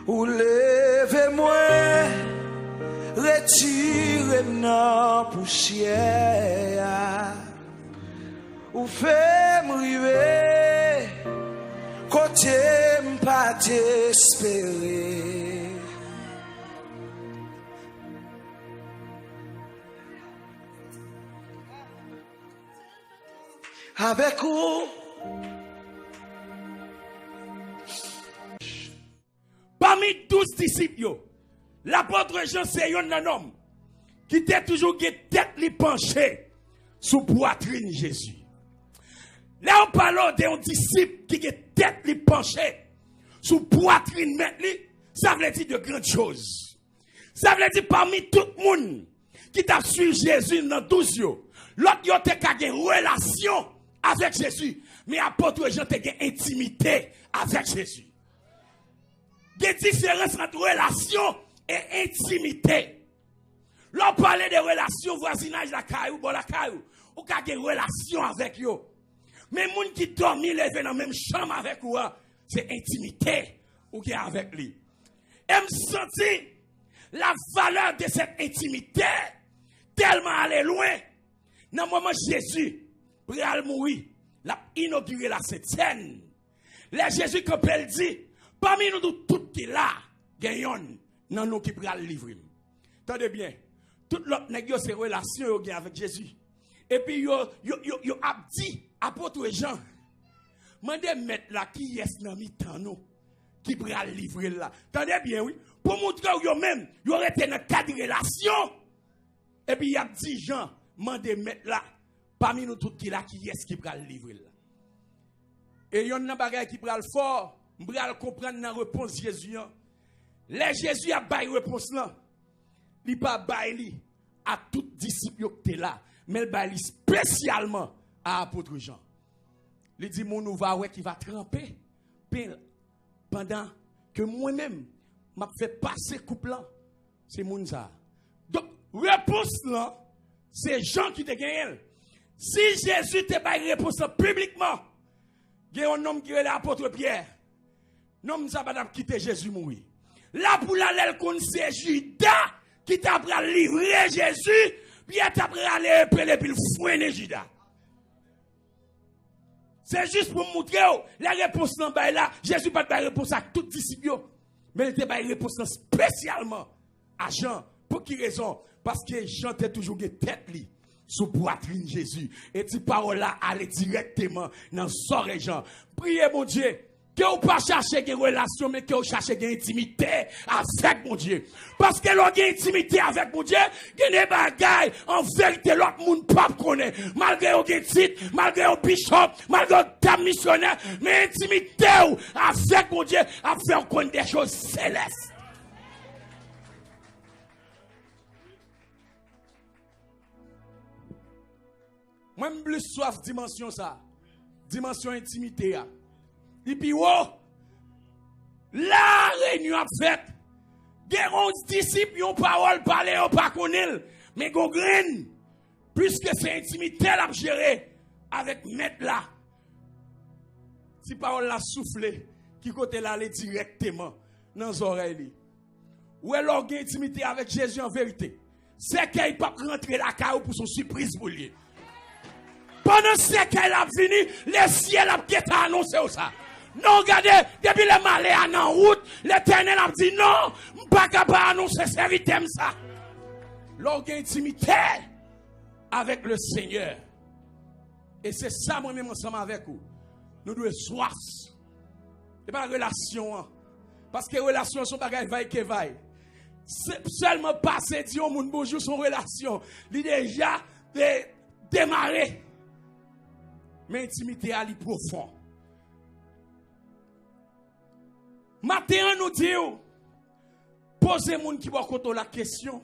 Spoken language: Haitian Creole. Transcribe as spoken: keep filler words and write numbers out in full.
Ou leve mwen, retire m nan pousyè a. Ou fè m rive kote m pa t espere. Avèk ou. Pami douz disip yo, lapot Jan se yonn nan nonm ki te toujou gen tèt li panche sou pwatrin Jezi. Lè yo pale w de yon disip ki gen tèt li panche sou pwatrin mèt li, sa vle di de grandes choses. Sa vle di pami tout moun ki t ap swiv Jezi nan douz yo, lòt yo te ka gen relasyon avèk Jezi, men apot Jan te gen entimite avèk Jezi. Gen diferans ant relasyon e entimite. Lè w pale de relasyon, vwazinaj lakay ou, bò lakay ou, ou ka gen relasyon avèk yo. Men moun ki dòmi leve nan menm chanm avèk ou a, se entimite ou gen avèk li. E m santi la valeur de cette intimité tèlman ale lwen. Nan moman Jezi pral mouri, l ap inogire la Sent Sèn. Lè Jezi kanpe, l di, pami nou tout ki la, gen yonn nan nou ki pral livre m. Tande byen, tout lòt nèg yo se relasyon yo gen avèk Jezi. Epi yo, yo, yo, yo ap di, apot Jan, mande mèt la kiyès nan mitan nou ki pral livre l la. Tande byen, wi. Pou montre w yo menm, yo rete nan kad relasyon. Epi y ap di Jan, mande mèt la, pami nou tout ki la, kiyès ki pral livre l la? E yonn nan bagay ki pral fò, m pral konprann nan repons Jezi an. Lè Jezi ap bay repons lan, li pa bay li a tout disip yo ki te la, men l bay li espesyalman a apot Jan. Li di, moun ou va wè ki va tranpe pen l pandan ke mwen menm, m ap fè pase koup lan, se moun sa a. Donk, repons lan, se Jan ki te genyen l. Si Jezi te bay repons lan piblikman, gen yon nonm ki rele apot Pyè. Nonm sa pa t ap kite Jezi mouri. La pou la, lè l konn se Jida ki ta pral livre Jezi, Pyè t ap rale epe l epi l frennen Jida. Se jis pou m montre w, lè repons lan bay la, Jezi pa t bay repons ak tout disip yo, men li te bay repons lan espesyalman a Jan. Pou ki rezon? Paske Jan te toujou gen tèt li sou pwatrin Jezi. E ti pawòl la ale dirèkteman nan zòrèy Jan. Priye Bondye, ke w pa chache gen relasyon, men ke w chache gen entimite avèk Bondye. Paske lè w gen entimite avèk Bondye, gen de bagay, an verite, lòt moun p ap konnen. Malgre yo gen tit, malgre yo bishop, malgre yo dam misyonè, men entimite w avèk Bondye ap fè w konn de choz selès. Mwen, m plis swaf dimansyon sa. Dimansyon entimite a. Li pi wo. La reyinyon ap fèt. Gen yon disip, yon pawòl pale, yo pa konnen l. Men gon grenn. Piske se entimite l ap jere avèk mèt la. Ti pawòl la soufle, ki kote l ale dirèkteman nan zòrèy li. Ou wè, lè w gen entimite avèk Jezi an verite, sèkèy p ap rantre lakay ou pou se yon sipriz pou l ye. Pandan sèkèy la ap vini, lesyèl ap gentan anonse w sa. Non, gade, depi lè m ale a nan wout, Letènèl ap di, non, m pa ka pa anonse sèvitè m sa. Lè w gen entimite avèk Lesenyè, e se sa mwen menm ansanm avèk ou, nou dwe swaf. Se pa relasyon an. Paske relasyon an se yon bagay vaykevay. Se, sèlman pase di yon moun bonjou se yon relasyon. Li deja de, demare. Men entimite a, li pwofon. Maten an, nou di w, poze moun ki bò kote w la kesyon.